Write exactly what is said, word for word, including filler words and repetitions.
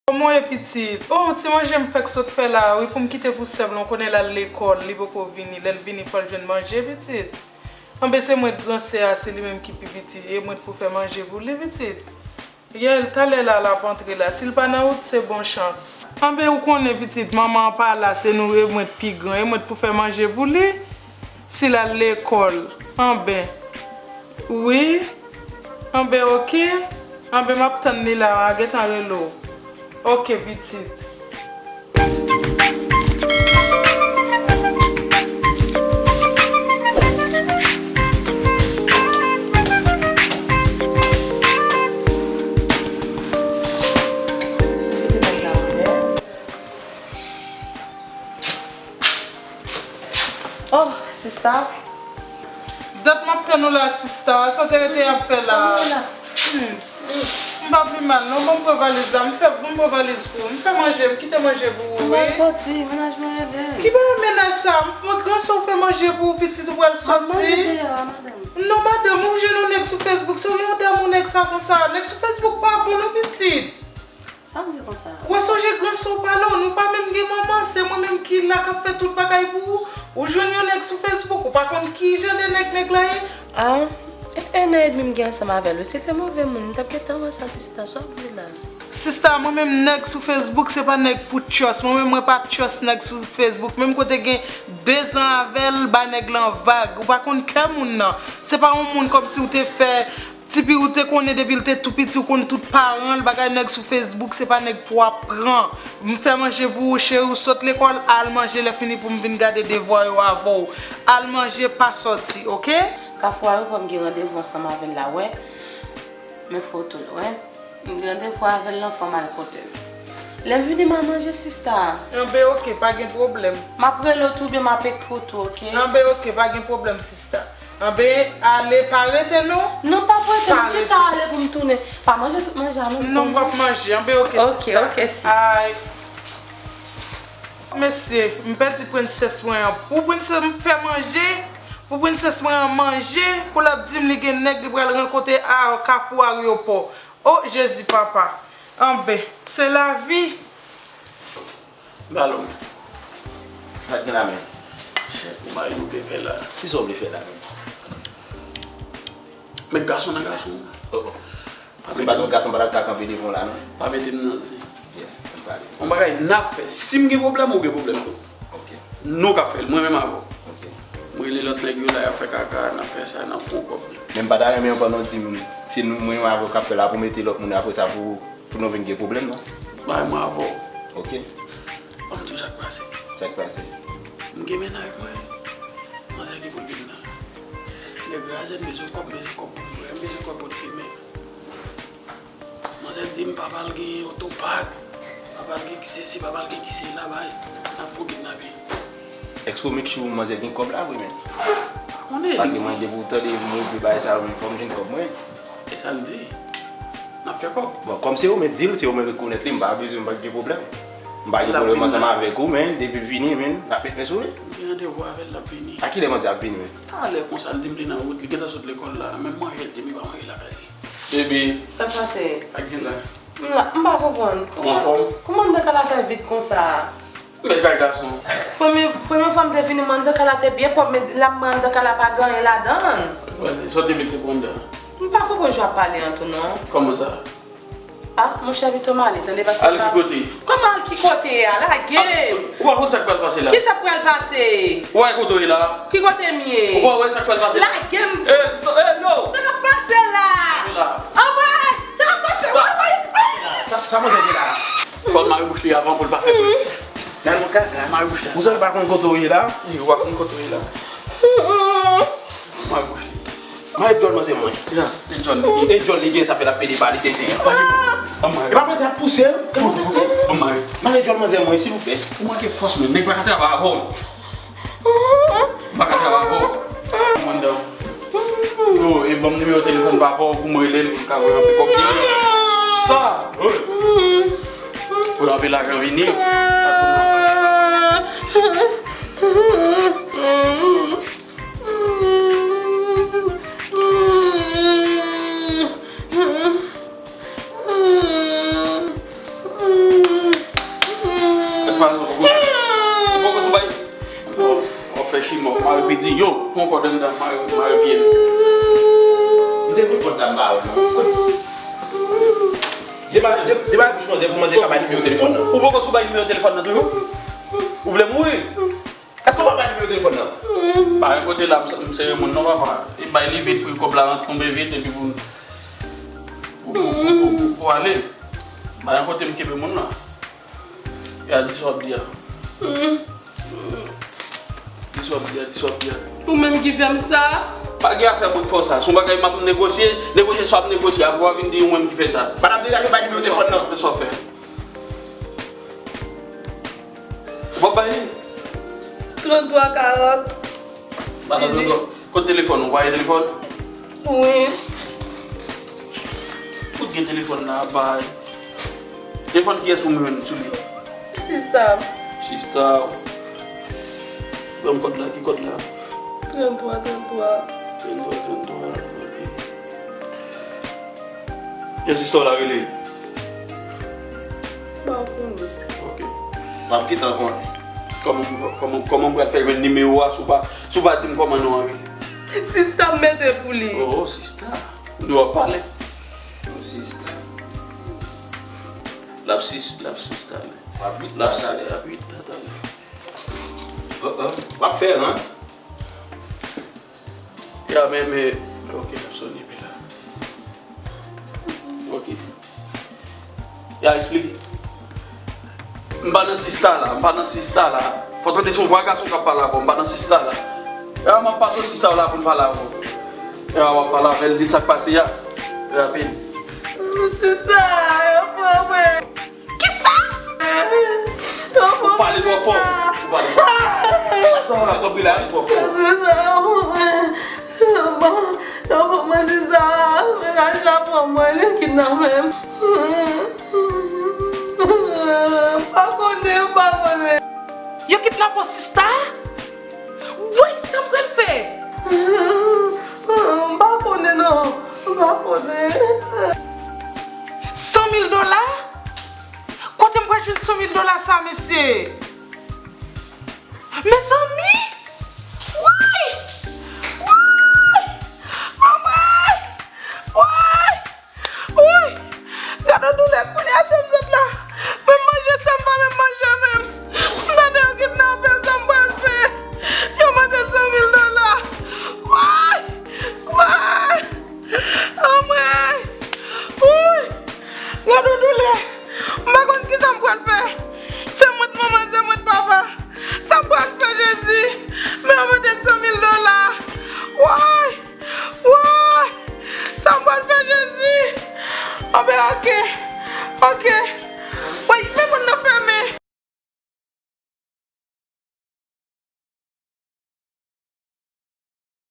Kòman w ye, pitit? Oh, ti manje m fèk sot fè la a, wi, pou m kite pou sè m lan, ou konnen l al lekòl, li poko vini. Lè l vini, fò l jwenn manje, pitit. Anben, se mwen k gran sè a, se li menm ki pi piti, e mwen k pou fè manje pou li, pitit. Yè, talè la, l ap antre la. Si l pa nan wout, se bon chans. Anben, ou konnen, pitit, manman an pa la, se nou, e mwen k pi gran, e mwen k pou fè manje pou li. Si l al lekòl, anben, wi, anben, oke, anben, m ap tann li la, a gentan rele w. Oke, pitit. Oh, sista. Dat m ap tann ou la, sista. Sa w te rete ap fè la? Mwen la. Hmm. M pa pi mal, non. Bon, m pran valiz la. M fè, bon, m pran valiz pou ou. M fè manje, m kite manje pou ou, wi. Mwen soti, mennaj mwen rele. Ki bagay mennaj sa? Mwen gran sou fè manje pou ou, pitit, ou pral soti. M ap manje deyò a, madanm. Non, madanm, ou jwenn yon nèg sou Facebook. Se yon dam ou nèg sa konsa. Nèg sou Facebook pa bon, non, pitit. Sa w di konsa? Ou sonje gran sè w pale w, nou pa menm gen manman, se mwen menm ki la k ap fè tout bagay pou ou. Ou jwenn yon nèg sou Facebook, ou pa konn ki jan de nèg nèg la ye? Ah, e, e, en an edmi m gen ansanm avè l, wi, se te move moun, m t ap gentan wè sa, sista, sa w ap di la? Sista, mwen menm nèg sou Facebook, se pa nèg pou trust. Mwen menm, mwen pa trust nèg sou Facebook. Menm kote gen de zan avè l, bay nèg lan vag. Ou pa konn kè moun nan. Se pa yon moun kòmsi w te fè Tipi ou te konnen depi l te tou piti, ou konn tout paran l, bagay nèg sou Facebook, se pa nèg pou w ap pran. M fè manje pou ou, cheri, ou sot lekòl, al manje, lè fini pou m vin gade devwa yo avè w. Al manje, pa sòti, oke? Kafou a wi, m gen randevou ansanm avè l la, wè. Men foto l, wè. M gen randevou avè l lan, fò m al kote l. Lè m vini, m al manje, sista. Anben, oke, pa gen pwoblèm. M ap rele w tou, oubyen m ap ekri w tou, oke? Anben, oke, pa gen pwoblèm, sista. Anben, ale, pa rete non. Non, m p ap rete, m gentan ale pou m tounen. Pa manje tout manje a non. Non, m p ap manje. Anben, oke, sista. Oke, oke, sis. Ay. Mesye, m pèdi prensès mwen an. Pou prensès m fè manje, pou prensès mwen an manje, pou l ap di m li gen nèg li pral rankontre a Kafou Aryopò. O Jezi papa. Anben, se lavi. Ballon. Sa k gen la menm? Chè, ou mari ou te fè la. Kisa w vle fè la menm? Met gason nan gason. Oh, oh. Se pa tout gason pa t ap ka kanpe devan w la non. Pa mete m nan zen. Yeah, ann pale. Yon bagay n ap fè. Si m gen pwoblèm, ou gen pwoblèm tou. Ok. Nou k ap fè l, mwen menm avè w. Ok. M rele lòt nèg yo la, y ap fè kaka, n ap fè sa, n ap fè yon kòb. Men m pa ta renmen yo pandan w di m, se nou, mwen menm avè w k ap fè l, apre w mete lòt moun apre sa pou, pou nou vin gen pwoblèm, non? Bay mwen avè w. Ok. Ban m di w sa k pase. Sa k pase? M gen mennaj mwen. Manzè ki pou l vin nan. Nèg la, m bezwen kòb, m bezwen kòb pou m bwè, m bezwen kòb pou l fimen. Manzè di m papa l gen otopak, papa l gen ki sesi, papa l gen ki sela, bay, n ap fè kidnaping. Èske w make sure manzè gen kòb la vre menm? Pa konnen. Paske mwen depi w tande m revle bagay sa yo, men fò m jwenn kòb mwen. E sa l di? N ap fè kòb. Bon, kòm se ou menm di l, se ou menm rekonèt li, m pa bezwen, m pa gen pwoblèm. M pa gen pwoblèm ansanm avèk ou, men depi l vini, men n ap met men sou li. M gen randevou avè l, l ap vini. A kilè manzè ap vini menm? Talè konsa, l di m li nan wout, li gentan sot lekòl la, menm manje l di m li pa manje lakay li. Baby. Sa k pase? Sa k gen la? M la, m pa konprann. Ou anfòm? Kòman anndan kay la fè vid konsa? Men kay gason. Premye, premye fwa m te vini, m anndan kay la te byen pwòp, men la m wè anndan kay la pa gen anyen ladan l. Sa w te mete pou anndan? M pa konprann jan w ap pale an tou non. Kòman sa? Ah, monchè, pito m ale, tande, paske... Al ki kote? Kòman al ki kote a? Lage m! Ou pa konn sa k pral pase la? Kisa k pral pase? Ou pa wè kote w ye la? Ki kote m ye? Ou pa wè sa k pral pase la? Lage m! Eh, stop! Eh, yo! Sa k ap pase la? Anmwey! Sa k ap pase? Woy, woy, woy! Sa, sa manzè gen la? Fò l mare bouch li avan pou l pa fè bri. Nan nou kaka. Mare bouch la. Ou sa pa konn kote w ye la? Wi, ou pa konn kote w ye la. Mare bouch li. Mare djòl manzè mwen. Kijan? E djòl li gen. E djòl li gen, sa fè l ap pede pale tenten. Anmwey. E pa manzè ap pouse l? Anmwey. Mare djòl manzè mwen, silvouplè. Ou manke fòs, men nèg pa ka travay avè w. M pa ka travay avè w. Mwen dan. Yo, e ban m nimewo telefòn papa w pou m rele l pou l ka voye anpe kòb pou mwen. Stop! Wi. Pou l anpe lajan vini. Sa pou nou. M pa wè non. Dema-, de-, demare bouch manzè pou manzè ka bay nimewo telefòn nan. Ou, ou poko sou bay nimewo telefòn nan toujou? Ou vle mouri? Èske w pa bay nimewo telefòn nan? Pa gen kote la, m, m sere moun non, papa. E bay li vit pou kòb la tonbe vit epi pou, pou, pou, pou, pou, pou ale. Pa gen kote m kenbe moun nan. Ya, di sa w ap di a. Di sa w ap di a, di sa w ap di a. Ou menm ki fè m sa? Pa gen afè mwen k fè w sa. Se yon bagay m ap negosye, negosye sa w ap negosye. Apre w a vin di ou menm ki fè sa. Madanm deja yo bay nimewo telefòn nan. Fè sa w fè. Ou p ap bay li? Trant twa karant. Madanm, kote telefòn ou? Ou pa gen telefòn? Wi. Ou t gen telefòn la, bay. Telefòn kiyès ou menm sou li? Sista. Sista. Ban m kòd la, ki kòd la? Trant twa, trant twa. Trant twa, trant twa, ok. Jan sista w la rele? M pa konnen. Ok. M ap kite w konnen. Kòman, kòman, kòman m pral fè jwenn nimewo a si w pa, si w pa di m kòman non an rele? Sista m mete pou li. Oh, sista. Ou di w ap pale. Oh, sista. L ap sis, l ap sista, men. L ap sis, l ap sis, l ap sis, talè. Oh, oh. W ap fè, hein? Ya, men, men, ok, l ap sone epi la. Ok. Ya, eksplike. M pa nan sista la, m pa nan sista la. Fò tande se yon vwa gason k ap pale avè w, m pa nan sista la. Ya, m ap pase w sista w la pou l pale avè w. Ya, w ap pale avè l, di l sa k pase a. Rapid. Sista, yo pran mwen. Kisa? Ou pale twò fò. Ou pale twò fò. Tanpri la, twò fò. Yo pran mwen sista. Mennaj la pran mwen, li kidnape m. M pa konnen, m pa konnen. Yo kidnape w sista? Woy, sa m pral fè? M pa konnen non. M pa konnen. San mil dola? Kote m pral jwenn san mil dola sa, mesye? Mezanmi! Woy! Woy! Anmwey! Woy! Woy! Gade yon doulè kounye a se m sot la. Menm manje sa m pa menm manje menm. M tande yo kidnape m, sa m pral fè? Yo mande san mil dola. Woy! Woy! Anmwey! Woy! Gade yon doulè. M pa konn kisa m pral fè. Se mwen t manman, se mwen t papa. Sa m pral fè, Jezi? Men yo mande san mil dola. Woy! Woy! Sa m pral fè, Jezi? Anben, ok. Ok.